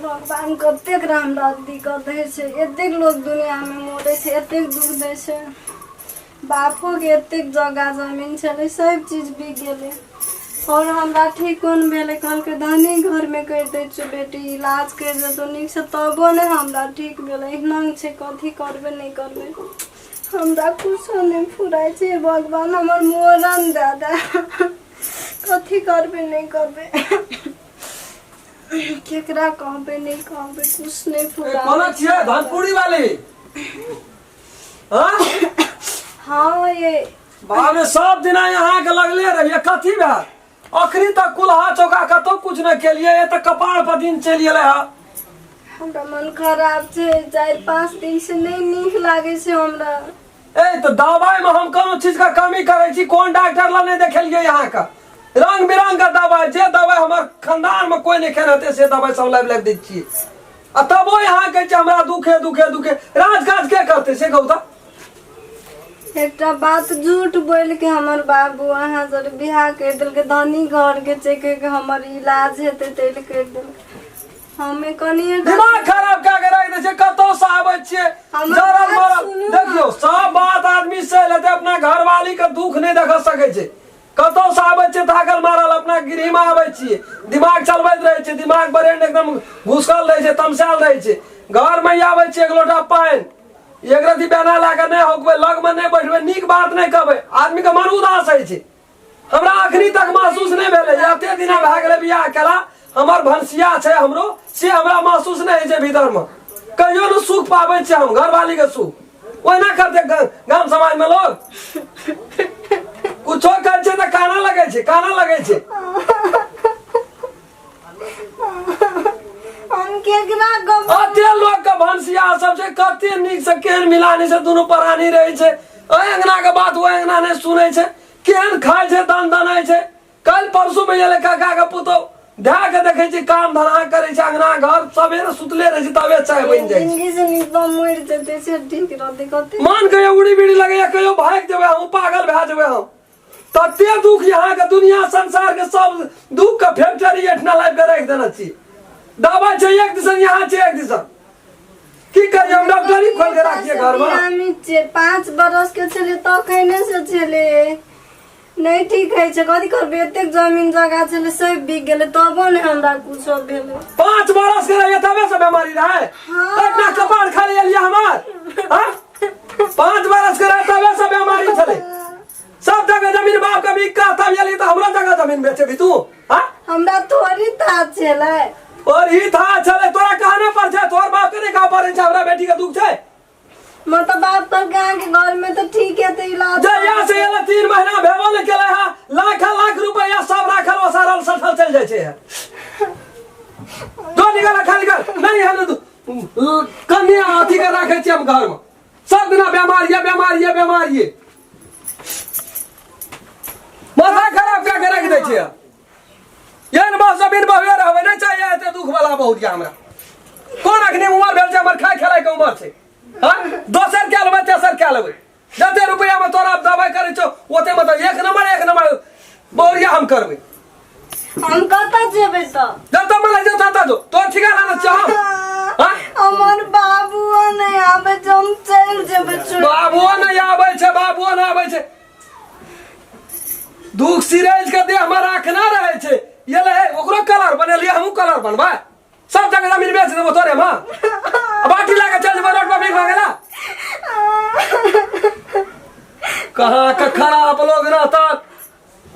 भगवान कतेक हमरा दिक्कत होइ छै एतेक लोक दुनियामे मरै छै एतेक दुख दै छै बापोके एतेक जगह जमीन छलै सब चीज बिक गेलै आओर हमरा ठीक कोन भेलै कहलकै धनी घरमे करि दै छियौ बेटी इलाज करि देतौ नीकसँ तबो नहि हमरा ठीक भेलै एहिना छै कथी करबै नहि करबै हमरा कुछो नहि फुराइ छै भगवान हमर मरण दए दए कथी करबै नहि करबै केकरा कहबै नहि कहबै कुछ नहि फुरा कोना छियै धनपुरी वाली हाँ हाँ ये बाप रे सब दिना यहाँ के लगले रहिए कथी भेल अखनी तक कुल्हा चौका कतौ कुछ नहि केलिए ये तऽ कपार पर दिन चलि गेलै हँ हमरा मन खराब छै 4-5 दिन से नहि नीक लागै छै हमरा ए तऽ दवाई में हम कोनो चीज का कमी करै छी कोन डॉक्टर ला नहि देखेलिए यहाँ का रंग बिरंग का दवाई जे दवाई हमर खानदान में कोई नहीं खेने हेतै से दवाई सब लाबि लाबि दै छियै आ तबो यहाँ कहै छै हमरा दुखे दुखे दुखे राज काज के करतै से कहू तऽ एकटा बात झूठ बोलि के हमर बाबू अहाँ जर बियाह करि देलकै धनी घर के छै के हमर इलाज हेतै तै लए करि देलकै हमे कनिए दिमाग खराब कए के राखि दै छै कतौ से आबै छियै हमर जरल बात मरल सुनू ना। देखियौ सब बात आदमी सहि लेतै अपना घरवाली के दुख नहि देख सकै छै कतौ से आबै छियै थाकल मारल अपना गृह मे आबै छियै दिमाग चलबैत रहै छै दिमाग ब्रेन एकदम घुसल रहै छै तमसायल रहै छै घर मे आबै छियै एक लोटा पानि एक रति बेना लए कऽ नहि होकबै लगमे नहि बैठबै नीक बात नहि कहबै आदमीके मन उदास होइ छै हमरा अखनी तक महसूस नहि भेलै एते दिना भए गेलै बियाह केला हमर भनसिया छै हमरो से हमरा महसूस नहि होइ छै भीतरमे कहियो ने सुख पाबै छियै हम घरवालीके सुख ओहिना करतै गाम समाजमे लोग कुछो करै छै तऽ काना लगै छै काना लगै छै हम केकरा गम अते लोग के भनसिया सब छै कते नीक से केहन मिलानी से दुनू प्राणी रहै छै ओहि अंगना के बात ओहि अंगना नहि सुनै छै केहन खाइ छै दान दनाइ छै काल्हि परसू में एलै काका के पुतहु धए के देखै छै काम धंधा करै छै अंगना घर सबेरे सुतले रहै छै तबे चाय बनि जाइ छै जिंदगी से निकल मरि जेतै से ठीक रहतै कते मान कहियो उड़ी बीड़ी लगैया कहियो भागि जेबै हम पागल भए जेबै हम तते दुख यहाँ के दुनिया संसार के सब दुख के फैक्ट्री एठना लाबि के राखि देने छी दबाइ छै एक दिसन यहाँ छै एक दिसन की करियै हम डॉक्टरी खोल के राखिए घर में बिरामी छै 5 बरस के छलै तखने से छलै नहि ठीक होइ छै कथी करबै एतेक जमीन जगह छलै सब बिक गेलै तबो नहि हमरा कुछो भेलै 5 बरस के रहिए तबे से बीमारी रहे हाँ। इतना कपार खाली एलिए हमार हाँ? 5 बरस के रहे तबे से बीमारी छलै सब जगह जमीन बाप के बिका तब एली तो हमरो जगह जमीन बेचे भी तू हाँ हमरा थोड़ी था छलै और ही था छलै तोरा कहने पर छै तोहर बाप के नहीं कह पड़ै छै हमरा बेटी के दुख छै मतलब बाप पर गाँव के घर में तो ठीक है तो इलाज जहिया से एलै 3 महीना भेबो नहि केलै हँ लाख लाख रुपया सब राखल ओसारल सठल चलि जाइ छै जो निकल खाली कर नहीं है कन्या अथी के राखै छियै हम घर में सब दिना बीमार ये बीमार ये बीमार ये माथा खराब कए के राखि दै छियै एहन बस जमीन बहुए रहबै नहि चाहिए एते दुख वाला बहुत यऽ हमरा कोन अखनी उमर भेल छै हमर खाय खेलाय के उमर छै हाँ दोसर कए लेबै तेसर कए लेबै जते रुपया में तोरा दवाई करै छौ ओते मतलब एक नंबर बहुरिया हम करबै हम कतऽ जेबै तऽ जतऽ मन होइ छै ततऽ जो तोर ठिकाना नहि छौ हम हाँ? हमर बाबुओ नहि आबै छै हम चलि जेबै छोड़ि बाबुओ नहि आबै छै बाबुओ नहि आबै छै दुख सिरेज के देह में राखना रहे छै ये ले हे, ओकरो कलर बनेलिए हमहूँ कलर बनबै सब जगह जमीन बेच देबो तोरे में आ बाटी लाके चल जेबो रोड पर भीख मांगे ला कहाँ के खराब लोग रहता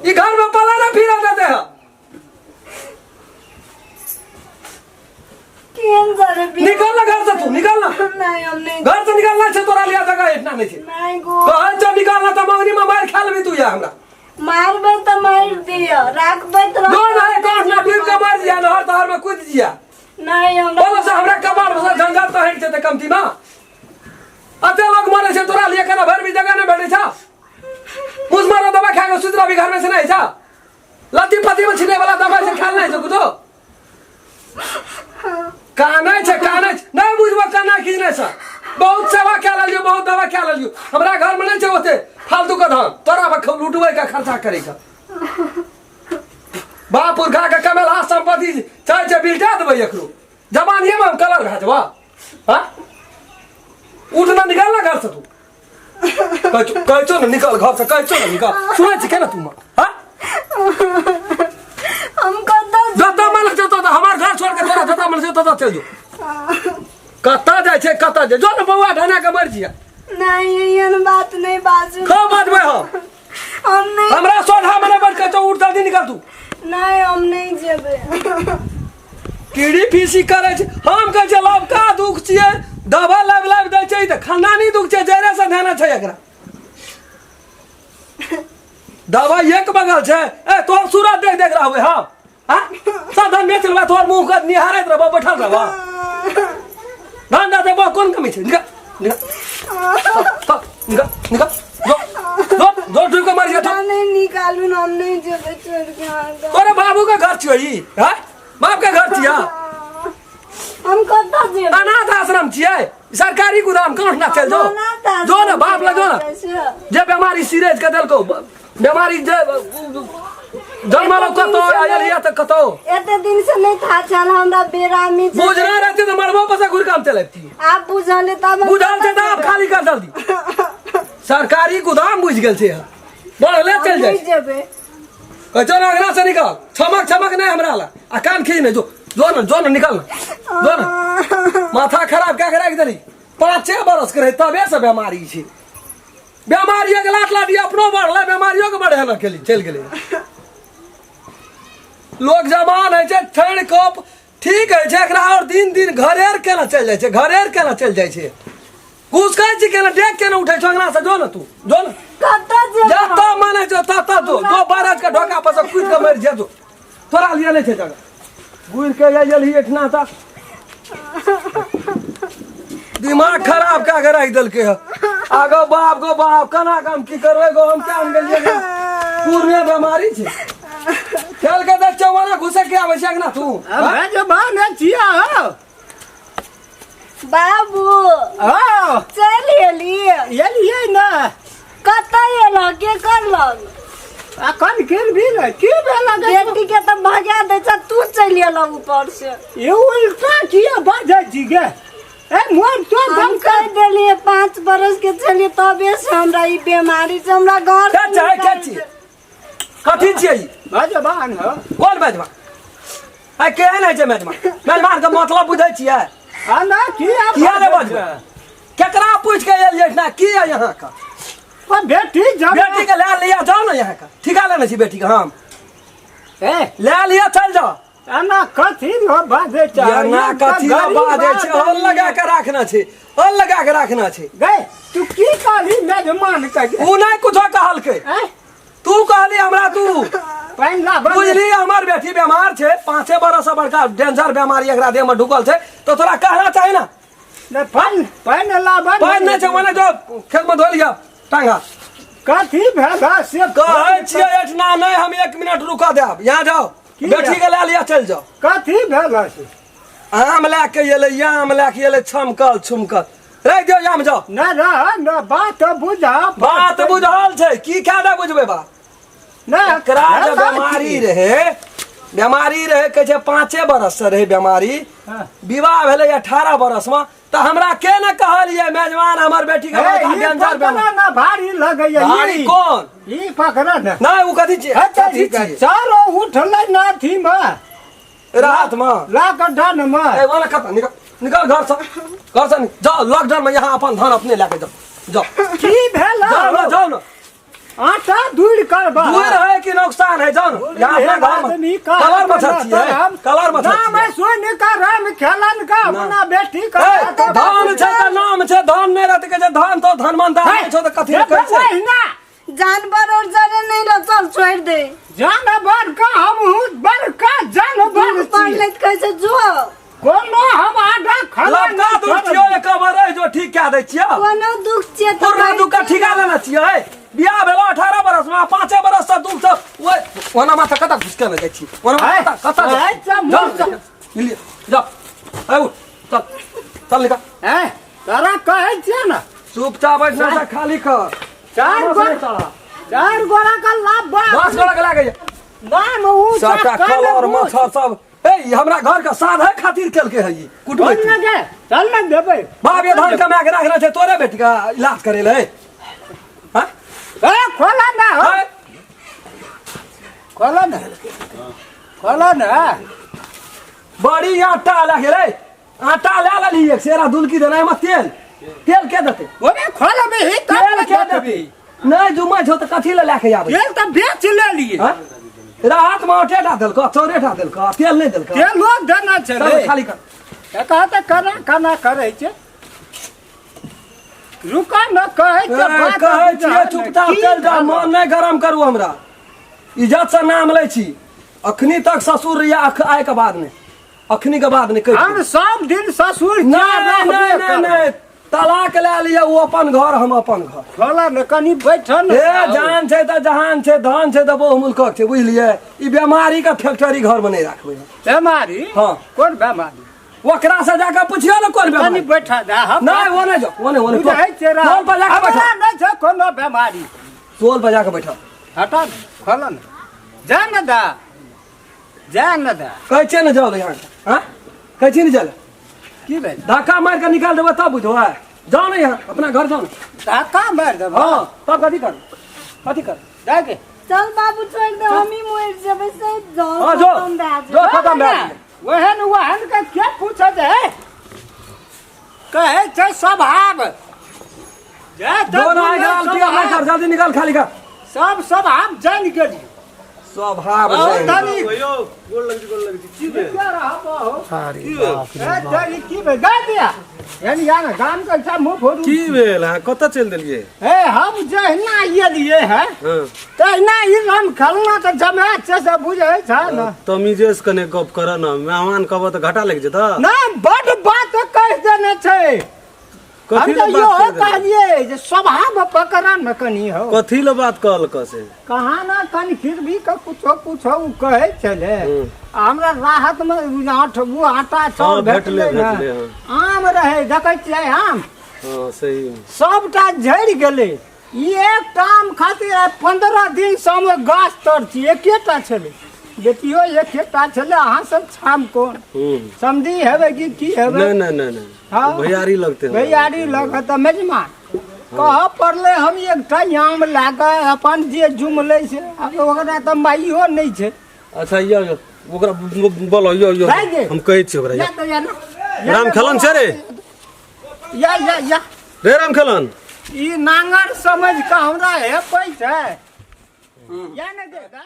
ई घर में पला ना फिरा देते हैं केहन सारे बियाह निकल ना घर से तू निकल ना नहीं हम नहीं घर से निकलना छै तोरा लिया जगह इतना नहीं छै नहीं गो कहै छौ निकलना तऽ मंगनी में मारि खा लेबी तू या हमरा मारबै तऽ मारि दिअ राखबै तऽ दो नहीं काट ना डूब के मर जिया नहर तहर में कूद जिया नहीं हमरा बोलो से हमरा कबाड़ से झंझट तऽ हटि जेतै कमती में अते लोग मरे छै तोरा लिए केना भरि भी जगह नहि भेटै छौ मुस मारो दवा खा के सुति रहबी घर में से नहीं छौ लत्ती पत्ती में छिने वाला दवा से खाल नहीं छौ कुछो कानै छै कानै छै नहि बुझबो केना खींचने छै बहुत सेवा कए लेलियौ बहुत दवा कए लेलियौ हमरा घरमे नहि छै ओते फालतू के धन तोरा पर लुटबै के खर्चा करै के बाप पुरखा के कमेलहा संपत्ति चाहै छै बिलटा देबै एकरो जवानिए में हम कलर भए जेबा हाँ उठ ना निकाल ना घर से तू कहै कहै छौ ने निकल घर से कहै छौ ने निकल सुनै छी केना तू हाँ हम कतऽ जतऽ मन छै ततऽ हमार घर छोड़ के तोरा जतऽ मन छै ततऽ चलि जो कतऽ जाइ छै कतऽ जाइ जो ने बौआ ढना के मरि जिया नहीं एहन बात नहीं बाजू खा बाजबै हम हम नहीं हमरा सोझा में नहि बैठ के उठ जल्दी निकल तू नहीं हम नहीं जेबै कीड़ी फीसी करै छै हम कहै छियै लवका दुख छियै दवा लाबि लाबि दै छै तऽ खानदानी दुख छै जड़े से धेने छै एकरा दवा एक बगल छै ए तोहर सूरत देख देख रहबै हम हाँ सब धन बेच लेबै तोहर मुँह के निहारैत रहबो बैठल रहबो धन दऽ देबो कोन कमी छै निकल निकल चल, निकल निकल जो जो जो डूब के मर जेतौ नहीं निकालू ना हम नहीं जेबै छोड़ के अहाँके तोरे बाबू के घर छियो ई हाँ बाप के घर छिया हम कतऽ जेबै अनाथ आश्रम छियै सरकारी गोदाम कहाँ ना चल जो अनाथ आश्रम जो ना बाप लग जो ना छै। जे बीमारी सीरेज के देलको बीमारी जे जन्मलो कतौ आयल या तऽ कतौ एते दिन से नहीं था छल हमरा बेरामी छै। बुझना रहते तऽ मरबो पर से घुर काम चलैती आब बुझल तब हम बुझल छै तऽ आब खाली कर जल्दी सरकारी गोदाम बुझि गेल छै बढ़ले हम चलि जाइ नहीं जेबै कहै छौ ने अगला से निकल छमक छमक नहि हमरा ला आ कान खींच नहि जो जो ने जो ने निकल ने जो ने माथा खराब कए के राखि देली 5 बरस के रहै तबे से बेमारी छै बेमारी एक लाख लाठी अपनो बढ़लै बेमारियो के बढ़े ने केली चलि गेलै लोग जवान होइ छै ठहरि कऽ ठीक होइ छै एकरा आओर दिन दिन घरे केना चलि जाइ छै घरे केना चलि जाइ छै घुसकै छी केना डेग केना उठै छौ अंगना से जो ने तू जो ने कतऽ जेबै जतऽ मन होइ छौ ततऽ जो जो बरज के ढोका पर से कूदि कऽ मरि जेतो तोरा लिए नहि छै जगह घुरि के आयल एहिठिना तऽ दिमाग खराब कए के राखि देलकै हँ आगो बाप गो बाप केना के हम की करबै गो हम केहन गेलियै गो? पूर्णे बेमारी छै चल के देख चौबाना घुसे के आबै छै अंगना तू हमे जवान छियै हौ बाबू हौ चलि एली एलियै ने कतऽ एलह के करलक अखन खेलबी ने की भेल बेटी के तऽ भगा दै छ तू चलि एलह ऊपर से ई उल्टा किया बाजै छी गे ए मोर तो हम दम कहि देलियै 5 बरस के छलियै तबे से हमरा ई बेमारी छै हमरा घर क्या चाहे क्या छियै कथी छियै ई? भजवान हो कोन मेजबान आइ केहन होइ छै मेजबान मेजबान के मतलब बुझै छियै आ ना किया किया नहि बजबै केकरा पूछि के एलियै एहिठिना की है यहाँ का ओ बेटी जब बेटी के लए लिअ जाउ ने यहाँ का ठिका लेने छी बेटी के हम ए लए लिअ चलि जाउ एना कथी लो बाजै छै एना कथी लए बाजै छै हल लगा के राखना छै हल लगा के राखना छै गए तू की कहली मेजमान के ओ नहि कुछो कहलकै ए तू कहली हमरा तू पानि ला बुझली हमर बेटी बीमार छै 5 बरस से बड़का डेंजर बीमारी एकरा देह में ढुकल छै तो तोरा कहना चाही ना ने पानि पानि ला पानि नहि छै मने जो खेत में धो लिअ टांग हाथ कथी भेल से कहै छियै एहिठिना नहि हम 1 मिनट रुकऽ देब यहाँ जाओ की बेटी के लए लिअ चलि जाओ कथी भेल से आम लए के एलै आम लए के एलै छमकल छुमकल रहि दियौ आम जाओ न रह न बात बुझा बात बुझल छै की कए दे बुझबै बात न एकरा जे बेमारी रहे बेमारी रहे कहै छै 5 बरस से रहे बेमारी हाँ। विवाह भेलै 18 बरस में तऽ हमरा के ने कहलियै मेजबान हमर बेटी के बड़का डेंजर बेमारी ना भारी लगैया भारी कोन ई पकड़ ने नहि ओ कथी छियै कथी छियै चारो उठलै नाथी में रात में लॉकडाउन में ए वाला कत निकल निकल घर से घर से निकल। जाओ लॉकडाउन में यहाँ अपन धन अपने लेके जाओ जाओ की भेल जाओ ना जाओ ना आटा दूर कर बा दूर है कि नुकसान है जाओ ना यहाँ अपना घर में कलर मच्छर छियै कलर मच्छर नाम है छियै सुन का राम खेलन का अपना बेटी का ए, धन छै तऽ नाम छै धन नहि रहतै कहै छै धन तो धनमंता नहि छौ तऽ कथी लए कहै छै ना जानवर और जरे नहीं रह चल छोड़ दे जानवर का हम हूँ बड़का जानवर दुख पड़लै तऽ कहै छै जो कोनो हम आडा खाना लबका दुख छियौ एक बार रहि जो ठीक कए दै छियौ कोनो दुख छियै तऽ पुरना दुख के ठिका लेने छियै बियाह भेलो 18 बरस में 5 बरस से दुख सब ओए ओना माथा कतऽ घुसके ने जाइ छी ओना है, कतऽ कतऽ है, जाइ मुँह जाओ, लिअ, जाओ ए उठ चल चल निकल ए तोरा कहै छियै ने चुपचाप बैठना से खाली कर चार बस गोरा नहीं चढ़ा। चार गोरा का लाभ बा 10 गोड़ा के लागै नाम ऊ सबटा कलर मच्छर सब ए ई हमरा घर के साधे खातिर केलकै है ई कुटबै चल ना गे चल ना देबै बाप ये धान कमा के राखने छै तोरे बेटी के इलाज करे ले हाँ? ए खोला ना हो हैं? खोला ना खोला ना बड़ी आटा लए गेलै आटा लए लेलही एक सेरा दुलकी देना एहिमे तेल तेल के देतै ओने खोला बे ही तब तेल के देबी देतै नहि जुमै छौ तऽ कथी लए लए के आबै तेल तऽ बेच लेलिए हाँ? राहत मे आटे टा देलकौ चाउरे टा देलकौ तेल नहि देलकौ तेलो देना चल छलै खाली कर एकरा तऽ केना केना करै छै रुका न कहै छै ए, बात कहै छियै बुझल चुपचाप की चलि जा भेल? मन नहि गरम करू हमरा इज्जत से नाम लै छी अखनी तक ससुर रहियै आइ के बाद नहि अखनी के बाद नहि कहि हम सब दिन ससुर नहि नहि नहि नहि तलाक लए लिअ ओ अपन घर हम अपन घर खोला ने कनि बैठल हे जान छै तऽ जहान छै धन छै तऽ बहु मुल्कक छै बुझलियै ई बेमारी के फैक्ट्री घर मे नहि राखबै हम। बेमारी हाँ। कोन बेमारी ओकरा से जाके पुछियो ने कोन कनि बेमारी बैठा दे हम नहि ओ नहि जाओ ओ नहि ओ नहि बुझै छै रा- टोल पर जाके हमरा बैठो नहि छै कोनो बेमारी टोल पर जाके बैठो हटा ने खोला ने जा ने दा जा ने दा कहै छियै ने जाओ यहाँ हाँ कहै छियै ने जाओ की भेल धक्का मारि कऽ निकाल देबै तब बुझबै जाओ ने यहाँ अपना घर जाओ ने धक्का मारि देबो हाँ तब कथी कर कथी कर जाके चल बाबू छोड़ि दे हमही मरि जेबै से जाओ हाँ, जो। खतम भए जो। जेबै खतम भए गेलै। ओहन ओहन के के पूछत है कहै छै स्वभाव जे तऽ जो ना बुझै निकाल किया नहीं कर स्वभाव। जल्दी निकाल खाली कर सब स्वभाव जानि गेली स्वभाव बहुत जानि। धनी यौ गोर लगै छी गोर लगै छी की भेल क्या रहा बहो की भेल ए धनी की भेल गा दिया यानी यार गाम के अच्छा मुंह फोड़ू की भेल अहाँ कतऽ चलि देलियै ए हम जहिना एलियै है हँ तहिना ई राम खेलना तऽ जमा छै से बुझै छै ने तमीजे से कने गप कर न मेहमान कहबह तऽ घाटा लागि जेतऽ ना बड बात कहि देने छै हम कथी तऽ लए इहो बात कहि देलक? कहलियै जे स्वभाव पकड़ा ने कनि हो कथी लए बात कहलक से कहाँ ना कनि फिर भी के कुछो कुछो उ कहै छलै हम्म। आ हमरा राहत मे उ आठ उ आटा चाउर हाँ, भेटलै भेटलै, ने भेटलै, आम रहै देखै छियै आम हँ सही सबटा झड़ि गेलै ई एकटा आम खातिर आइ 15 दिन से हम ओहि गाछ तर छी एकेटा छलै बेटियो एकेटा छलै अहाँ सब छाम कोन हम्म। समझी हेबै कि की हेबै नहि नहि नहि नहि हाँ। भैयारी लगते हमरा। भैयारी लग तऽ मेजमा कहऽ पड़लै हम एकटा आम लए कऽ अपन जे जुमलै से आब ओकरा तऽ माइयो नहि छै अच्छा यौ यौ ओकरा बोलो यौ यौ भए गेल। हम कहै छी ओकरा या यौ। तऽ या ना या राम तऽ खेलन छै रे या या या रे राम खेलन ई नांगर समझ कऽ हमरा हेपै छै या ने दे दा।